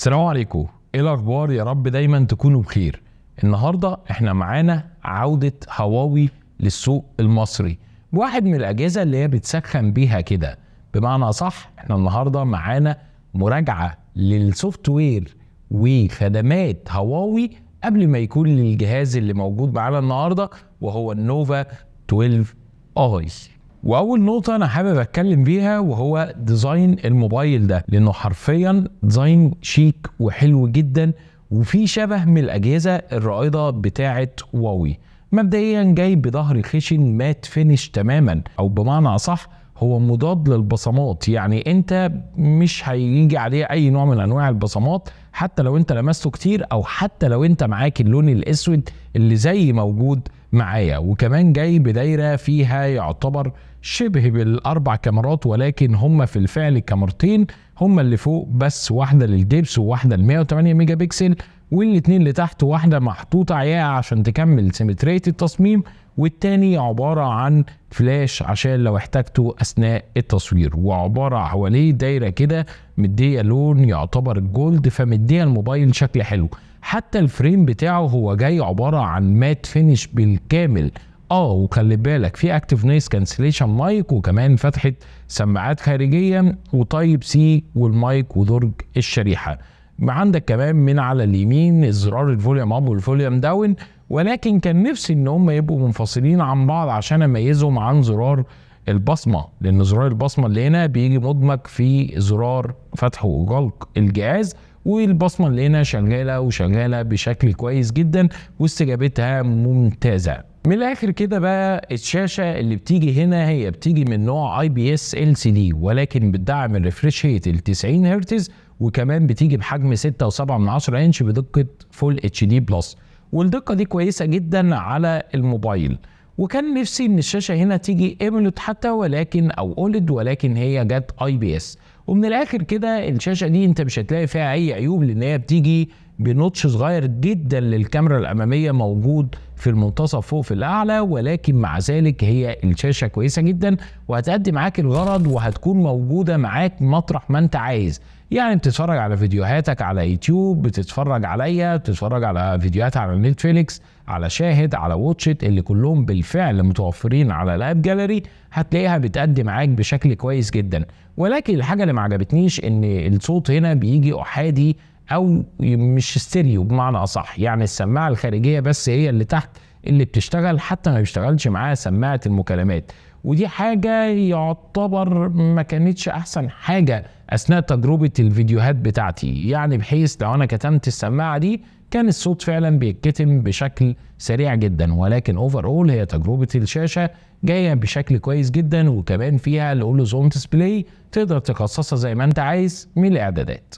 السلام عليكم، ايه الاخبار؟ يا رب دايما تكونوا بخير. النهارده احنا معانا عودة هواوي للسوق المصري بواحد من الاجهزة اللي هي بتسخن بيها كده. بمعنى صح، احنا النهارده معانا مراجعة لل software وخدمات هواوي قبل ما يكون للجهاز اللي موجود معانا النهارده، وهو النوفا 12 i. واول نقطة انا حابب اتكلم بيها وهو design الموبايل ده، لانه حرفيا design شيك وحلو جدا، وفي شبه من الاجهزة الرائدة بتاعة هواوي. مبدئيا جاي بظهر خشن matte finish تماما، او بمعنى اصح هو مضاد للبصمات، يعني انت مش هيجي عليه اي نوع من انواع البصمات حتى لو انت لمسته كتير، او حتى لو انت معاك اللون الاسود اللي زي موجود معايا. وكمان جاي بدايرة فيها يعتبر شبه بالاربع كاميرات، ولكن هما في الفعل كاميرتين هما اللي فوق بس، واحدة لل depth وواحدة ل 108 ميجا بكسل، والاتنين اللي تحت واحدة محطوطة عليها عشان تكمل سيمترية التصميم، والتاني عبارة عن فلاش عشان لو احتاجته اثناء التصوير، وعبارة حواليه دايرة كده مدية لون يعتبر gold، فمدية الموبايل شكل حلو. حتى ال frame بتاعه هو جاي عبارة عن matte finish بالكامل. وخلي بالك في active noise cancellation mic، وكمان فتحة سماعات خارجية و type C والمايك ودرج الشريحة. عندك كمان من على اليمين زرار ال volume up وال volume down، ولكن كان نفسي ان هم يبقوا منفصلين عن بعض عشان اميزهم عن زرار البصمة، لان زرار البصمة اللي هنا بيجي مدمج في زرار فتح وغلق الجهاز، والبصمة اللي هنا شغالة وشغالة بشكل كويس جدا واستجابتها ممتازة. من الاخر كده بقى، الشاشة اللي بتيجي هنا هي بتيجي من نوع اي بي اس ال سي دي، ولكن بتدعم ال refresh rate ال 90 هرتز، وكمان بتيجي بحجم 6.7 انش بدقة full HD plus، والدقة دي كويسة جدا على الموبايل. وكان نفسي ان الشاشة هنا تيجي AMOLED حتى، ولكن او OLED، ولكن هي جت IPS. ومن الاخر كده الشاشة دي انت مش هتلاقي فيها اي عيوب، لان هي بتيجي ب notch صغير جدا للكاميرا الامامية موجود في المنتصف فوق في الاعلى، ولكن مع ذلك هي الشاشة كويسة جدا وهتأدي معاك الغرض، وهتكون موجودة معاك مطرح ما انت عايز. يعني بتتفرج على فيديوهاتك على يوتيوب، بتتفرج عليا، بتتفرج على فيديوهات على نتفليكس، على شاهد، على Watch It، اللي كلهم بالفعل متوفرين على ال App Gallery، هتلاقيها بتأدي معاك بشكل كويس جدا. ولكن الحاجة اللي ما عجبتنيش ان الصوت هنا بيجي احادي او مش ستيريو بمعنى اصح، يعني السماعة الخارجية بس هي اللي تحت اللي بتشتغل، حتى ما بيشتغلش معاها سماعه المكالمات، ودي حاجة يعتبر ما كانتش احسن حاجة اثناء تجربه الفيديوهات بتاعتي، يعني بحيث لو انا كتمت السماعة دي كان الصوت فعلا بيتكتم بشكل سريع جدا. ولكن overall هي تجربه الشاشة جاية بشكل كويس جدا، وكمان فيها ال always on display تقدر تخصصها زي ما انت عايز من الاعدادات.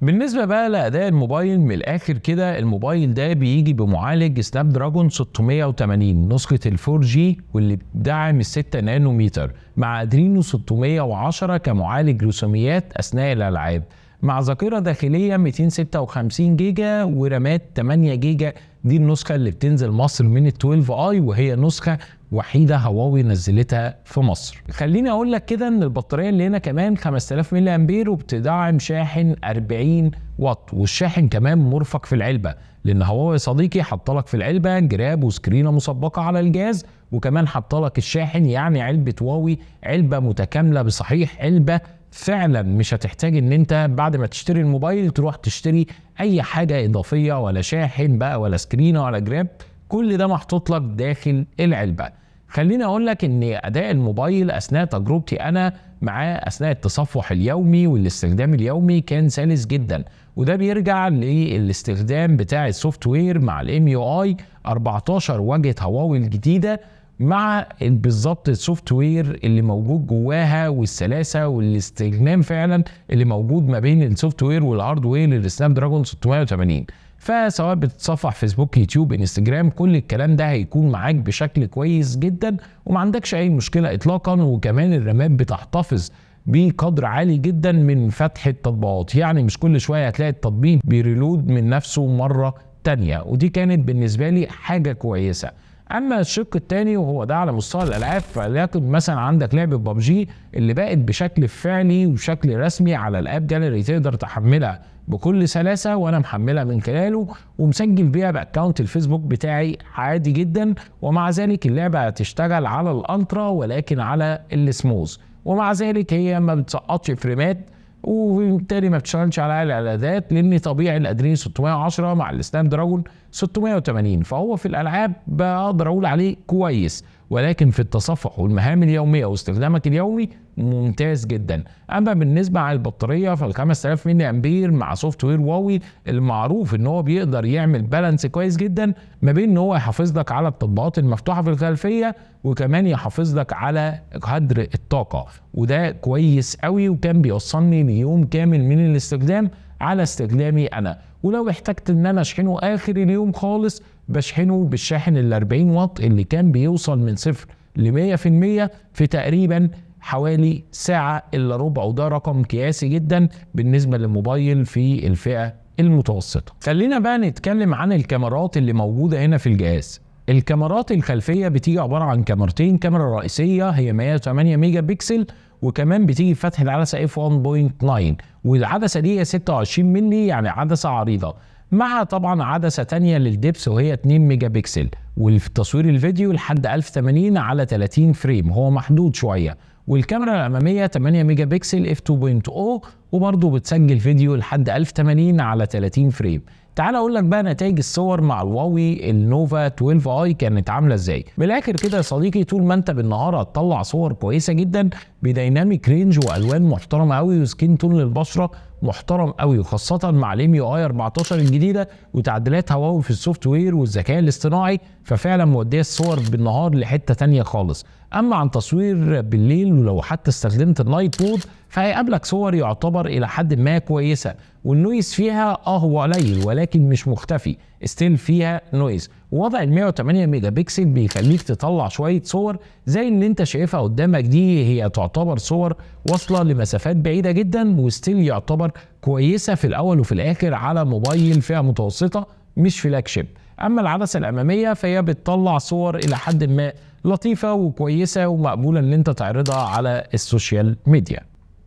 بالنسبة بقى لأداء الموبايل، من الآخر كده الموبايل ده بيجي بمعالج سناب دراجون 680 نسخة ال 4G، واللي بتدعم ال 6 نانومتر، مع ادرينو 610 كمعالج رسوميات أثناء الألعاب، مع ذاكرة داخلية 256 جيجا ورامات 8 جيجا. دي النسخة اللي بتنزل مصر من ال 12 i، وهي نسخة وحيدة هواوي نزلتها في مصر. خليني اقول لك كده ان البطارية اللي هنا كمان 5000 ملي امبير، وبتدعم شاحن 40 واط، والشاحن كمان مرفق في العلبة، لان هواوي صديقي حطلك في العلبة جراب وسكرينة مسبقة على الجهاز، وكمان حطلك الشاحن. يعني علبة هواوي علبة متكاملة بصحيح، علبة فعلا مش هتحتاج ان انت بعد ما تشتري الموبايل تروح تشتري اي حاجة اضافية، ولا شاحن بقى ولا سكرينة ولا جراب، كل ده محطوط لك داخل العلبة. خليني اقول لك ان اداء الموبايل اثناء تجربتي انا معاه اثناء التصفح اليومي والاستخدام اليومي كان سلس جدا، وده بيرجع للاستخدام بتاع ال software مع ال MIUI 14 واجهة هواوي الجديدة، مع بالظبط ال software اللي موجود جواها والسلاسه والاستخدام فعلا اللي موجود ما بين ال software وال hardware للسناب دراجون 680. فسواء بتتصفح فيسبوك، يوتيوب، انستجرام، كل الكلام ده هيكون معاك بشكل كويس جدا وما عندكش اي مشكلة اطلاقا. وكمان الرامات بتحتفظ بقدر عالي جدا من فتح التطبيقات، يعني مش كل شوية هتلاقي التطبيق بي reload من نفسه مرة تانية، ودي كانت بالنسبة لي حاجة كويسة. اما الشق الثاني وهو ده على مستوى الالعاب، فليكن مثلا عندك لعبه ببجي اللي بقت بشكل فعلي وبشكل رسمي على ال AppGallery تقدر تحملها بكل سلاسة، وانا محملها من خلاله ومسجل بيها ب account الفيسبوك بتاعي عادي جدا، ومع ذلك اللعبة هتشتغل على ال ultra ولكن على السموز، ومع ذلك هي ما بتسقطش فريمات وبالتالي ما بتشتغلش على الاعدادات، لان طبيعي ال Adreno 610 مع ال Snapdragon 680، فهو في الالعاب بقدر اقول عليه كويس، ولكن في التصفح والمهام اليومية واستخدامك اليومي ممتاز جدا. اما بالنسبة على البطارية فال 5000 ملي امبير مع software هواوي المعروف ان هو بيقدر يعمل balance كويس جدا ما بين ان هو يحافظ لك على التطبيقات المفتوحة في الخلفية وكمان يحافظ لك على هدر الطاقة، وده كويس قوي، وكان بيوصلني ليوم كامل من الاستخدام على استخدامي انا. ولو احتجت ان انا اشحنه اخر اليوم خالص بشحنه بالشاحن ال 40 واط اللي كان بيوصل من 0 ل 100% في تقريبا حوالي ساعة الا ربع، وده رقم قياسي جدا بالنسبة للموبايل في الفئة المتوسطة. خلينا بقى نتكلم عن الكاميرات اللي موجودة هنا في الجهاز. الكاميرات الخلفية بتيجي عبارة عن كاميرتين، كاميرا رئيسية هي 108 ميجا بكسل، وكمان بتيجي بفتحة العدسة f 1.9، والعدسة دي هي 26 ملي يعني عدسة عريضة، مع طبعا عدسة تانية لل depth وهي 2 ميجا بكسل، والتصوير الفيديو لحد 1080 على 30 frame هو محدود شوية. والكاميرا الأمامية 8 ميجا بكسل f 2.0، وبرضه بتسجل فيديو لحد 1080 على 30 frame. تعال اقول لك بقى نتائج الصور مع الهواوي ال Nova 12 i كانت عامله ازاي. من الاخر كده يا صديقي، طول ما انت بالنهار هتطلع صور كويسة جدا ب dynamic range والوان محترمه قوي و skin tone للبشره محترم قوي، وخاصة مع ال MIUI 14 الجديدة وتعديلات هواوي في ال software والذكاء الاصطناعي، ففعلا موديه الصور بالنهار لحته تانية خالص. اما عن تصوير بالليل ولو حتى استخدمت ال night mode فهيقابلك صور يعتبر الى حد ما كويسة، وال noise فيها هو قليل ولكن مش مختفي، still فيها noise. ووضع ال 108 ميجا بكسل بيخليك تطلع شوية صور زي اللي انت شايفها قدامك دي، هي تعتبر صور واصله لمسافات بعيدة جدا و still يعتبر كويسة في الاول وفي الاخر على موبايل فئة متوسطه مش flagship. اما العدسة الامامية فهي بتطلع صور الى حد ما لطيفة وكويسة ومقبوله ان انت تعرضها على ال social media.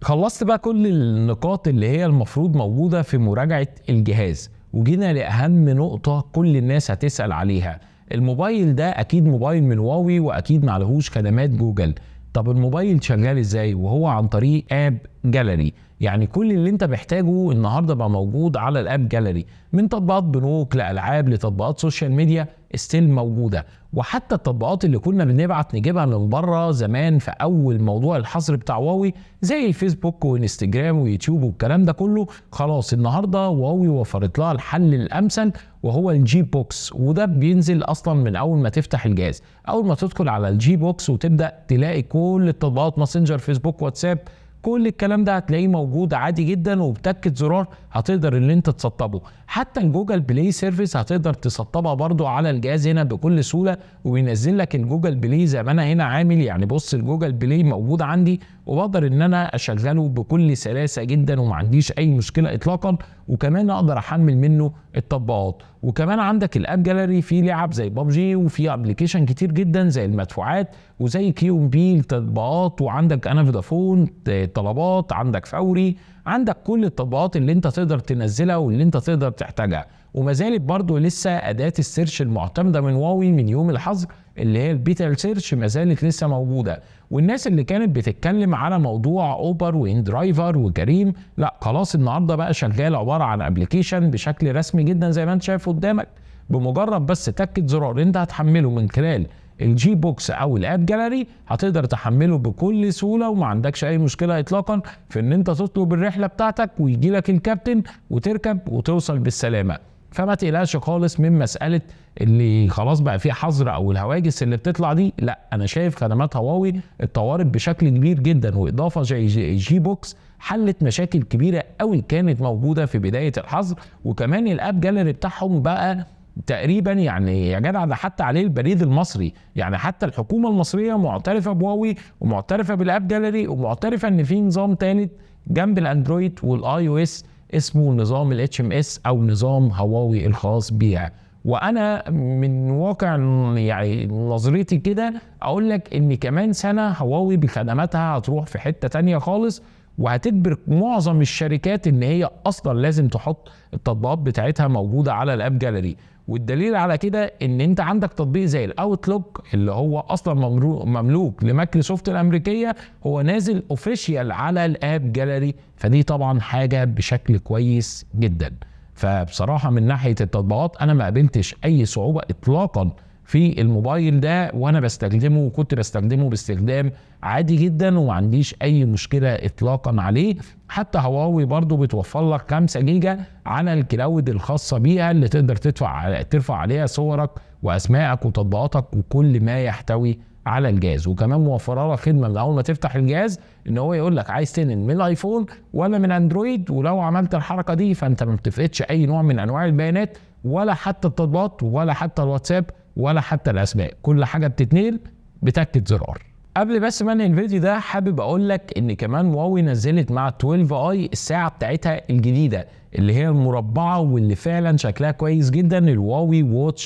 خلصت بقى كل النقاط اللي هي المفروض موجودة في مراجعه الجهاز، وجينا لاهم نقطة كل الناس هتسال عليها. الموبايل ده اكيد موبايل من هواوي واكيد معلهوش خدمات جوجل. طب الموبايل شغال ازاي؟ وهو عن طريق AppGallery. يعني كل اللي انت محتاجه النهارده بقى موجود على ال AppGallery، من تطبيقات بنوك لالعاب لتطبيقات social media still موجودة. وحتى التطبيقات اللي كنا بنبعت نجيبها من بره زمان في اول موضوع الحظر بتاع هواوي زي الفيسبوك وانستجرام ويوتيوب والكلام ده كله، خلاص النهارده هواوي وفرت لها الحل الامثل وهو ال G Box. وده بينزل اصلا من اول ما تفتح الجهاز، اول ما تدخل على ال G Box وتبدا تلاقي كل التطبيقات، ماسنجر، فيسبوك، واتساب، كل الكلام ده هتلاقيه موجود عادي جدا، وبتكة زرار هتقدر ان انت تسطبه. حتى ال Google Play Service هتقدر تسطبها برضو على الجهاز هنا بكل سهولة، وبينزل لك ال Google Play زي ما انا هنا عامل. يعني بص ال Google Play موجود عندي وبقدر ان انا اشغله بكل سلاسة جدا وما عنديش اي مشكلة اطلاقا، وكمان اقدر احمل منه التطبيقات. وكمان عندك ال AppGallery فيه لعب زي بابجي، وفي application كتير جدا زي المدفوعات وزي QNB التطبيقات، وعندك انا فودافون طلبات، عندك فوري، عندك كل التطبيقات اللي انت تقدر تنزلها واللي انت تقدر تحتاجها. وما زالت برضو لسه اداة ال search المعتمدة من هواوي من يوم الحظر اللي هي ال Petal Search ما زالت لسه موجودة. والناس اللي كانت بتتكلم على موضوع اوبر واندرايفر وكريم، لا خلاص النهارده بقى شغال عبارة عن application بشكل رسمي جدا زي ما انت شايف قدامك. بمجرد بس تكة زرار انت هتحمله من خلال ال G Box او ال AppGallery هتقدر تحمله بكل سهولة، وما عندكش اي مشكلة اطلاقا في ان انت تطلب الرحلة بتاعتك ويجي لك الكابتن وتركب وتوصل بالسلامة. فما تقلقش خالص من مسالة اللي خلاص بقى فيه حظر او الهواجس اللي بتطلع دي، لا انا شايف خدمات هواوي اتطورت بشكل كبير جدا، واضافه زي G Box حلت مشاكل كبيرة قوي كانت موجودة في بداية الحظر. وكمان ال AppGallery بتاعهم بقى تقريبا يعني يا جدع ده حتى عليه البريد المصري، يعني حتى الحكومة المصرية معترفة بهواوي ومعترفه بال AppGallery ومعترفه ان في نظام ثالث جنب الاندرويد وال iOS اسمه نظام ال HMS او نظام هواوي الخاص بيها. وانا من واقع يعني نظرتي كده اقول لك ان كمان سنة هواوي بخدماتها هتروح في حتة تانية خالص، وهتجبر معظم الشركات ان هي اصلا لازم تحط التطبيقات بتاعتها موجودة على ال AppGallery. والدليل على كده ان انت عندك تطبيق زي ال Outlook اللي هو اصلا مملوك لمايكروسوفت الامريكية، هو نازل official على ال AppGallery، فدي طبعا حاجة بشكل كويس جدا. فبصراحة من ناحية التطبيقات انا ما قابلتش اي صعوبة اطلاقا في الموبايل ده وانا بستخدمه، وكنت بستخدمه باستخدام عادي جدا وما عنديش اي مشكلة اطلاقا عليه. حتى هواوي برضو بتوفر لك 5 جيجا على ال cloud الخاصة بيها اللي تقدر ترفع عليها صورك واسمائك وتطبيقاتك وكل ما يحتوي على الجهاز. وكمان موفره لك خدمة من اول ما تفتح الجهاز ان هو يقول لك عايز تنقل من الايفون ولا من اندرويد، ولو عملت الحركة دي فانت ما بتفقدش اي نوع من انواع البيانات، ولا حتى التطبيقات ولا حتى الواتساب ولا حتى الاسماء، كل حاجة بتتنقل بتكة زرار. قبل بس ما انهي الفيديو ده حابب اقول لك ان كمان هواوي نزلت مع 12i الساعة بتاعتها الجديدة اللي هي المربعه واللي فعلا شكلها كويس جدا، الهواوي Watch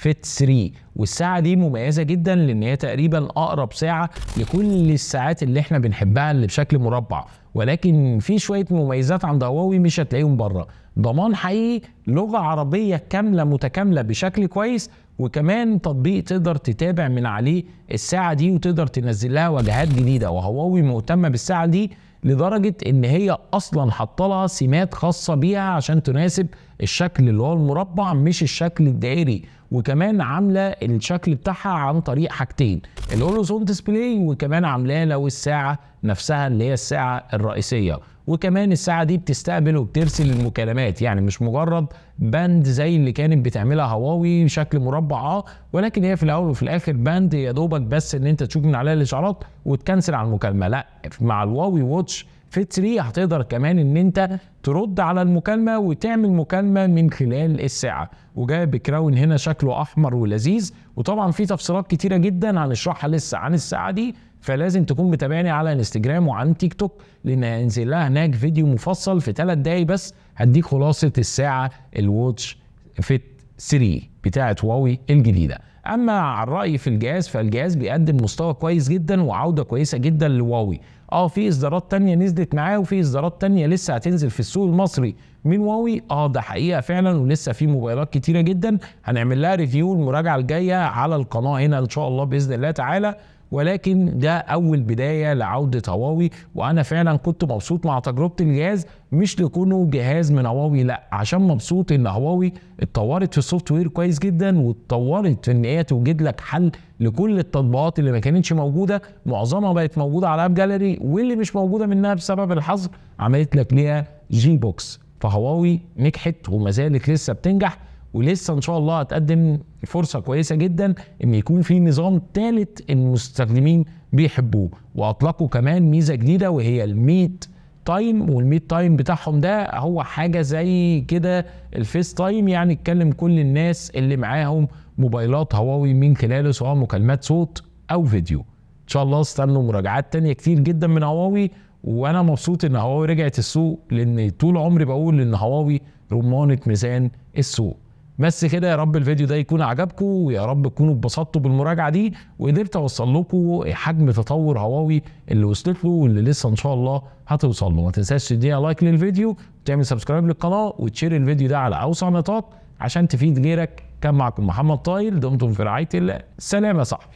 Fit 3. والساعة دي مميزة جدا لان هي تقريبا اقرب ساعة لكل الساعات اللي احنا بنحبها اللي بشكل مربع، ولكن في شوية مميزات عند هواوي مش هتلاقيهم بره. ضمان حقيقي، لغة عربية كاملة متكاملة بشكل كويس، وكمان تطبيق تقدر تتابع من عليه الساعة دي وتقدر تنزل لها واجهات جديدة. وهواوي مهتمة بالساعة دي لدرجة ان هي اصلا حاطه لها سمات خاصة بيها عشان تناسب الشكل اللي هو المربع مش الشكل الدائري، وكمان عامله الشكل بتاعها عن طريق حاجتين، ال always on display، وكمان عاملاه لو الساعة نفسها اللي هي الساعة الرئيسية. وكمان الساعة دي بتستقبل وبترسل المكالمات، يعني مش مجرد band زي اللي كانت بتعملها هواوي بشكل مربع، ولكن هي في الاول وفي الاخر band يا دوبك بس ان انت تشوف من عليها الاشعارات وتكنسل على المكالمة. لا، مع الهواوي Watch Fit 3 هتقدر كمان ان انت ترد على المكالمة وتعمل مكالمة من خلال الساعة. وجاي ب crown هنا شكله احمر ولذيذ، وطبعا في تفصيلات كتيرة جدا هنشرحها لسه عن الساعة دي، فلازم تكون متابعني على انستجرام وعن تيك توك لان هينزل لها هناك فيديو مفصل في 3 دقايق بس هديك خلاصه الساعة ال Watch Fit 3 بتاعه هواوي الجديدة. اما عن رايي في الجهاز، فالجهاز بيقدم مستوى كويس جدا وعوده كويسة جدا لهواوي. في اصدارات تانية نزلت معاه وفي اصدارات تانية لسه هتنزل في السوق المصري من هواوي، ده حقيقة فعلا، ولسه في موبايلات كتيرة جدا هنعمل لها review المراجعة الجاية على القناة هنا ان شاء الله باذن الله تعالى. ولكن ده اول بداية لعودة هواوي، وانا فعلا كنت مبسوط مع تجربه الجهاز، مش لكونه جهاز من هواوي، لا، عشان مبسوط ان هواوي اتطورت في ال software كويس جدا، واتطورت في ان هي توجد لك حل لكل التطبيقات اللي ما كانتش موجودة، معظمها بقت موجودة على AppGallery، واللي مش موجودة منها بسبب الحظر عملت لك ليها GBox. فهواوي نجحت وما زالت لسه بتنجح، ولسه ان شاء الله هتقدم فرصة كويسة جدا ان يكون في نظام ثالث المستخدمين بيحبوه. واطلقوا كمان ميزة جديدة وهي ال Mate Time، وال Mate Time بتاعهم ده هو حاجة زي كده ال FaceTime، يعني يتكلم كل الناس اللي معاهم موبايلات هواوي من خلاله، سواء مكالمات صوت او فيديو. ان شاء الله استنوا مراجعات تانية كتير جدا من هواوي، وانا مبسوط ان هواوي رجعت السوق، لان طول عمري بقول ان هواوي رمانة ميزان السوق. بس كده، يا رب الفيديو ده يكون عجبكم، ويا رب تكونوا اتبسطتوا بالمراجعة دي، وقدرت اوصل لكم حجم تطور هواوي اللي وصلت له واللي لسه ان شاء الله هتوصل له. ما تنساش تديها like للفيديو، وتعمل subscribe للقناة، وتشير الفيديو ده على اوسع نطاق عشان تفيد غيرك. كان معكم محمد طايل، دمتم في رعاية الله. سلام يا صاحبي.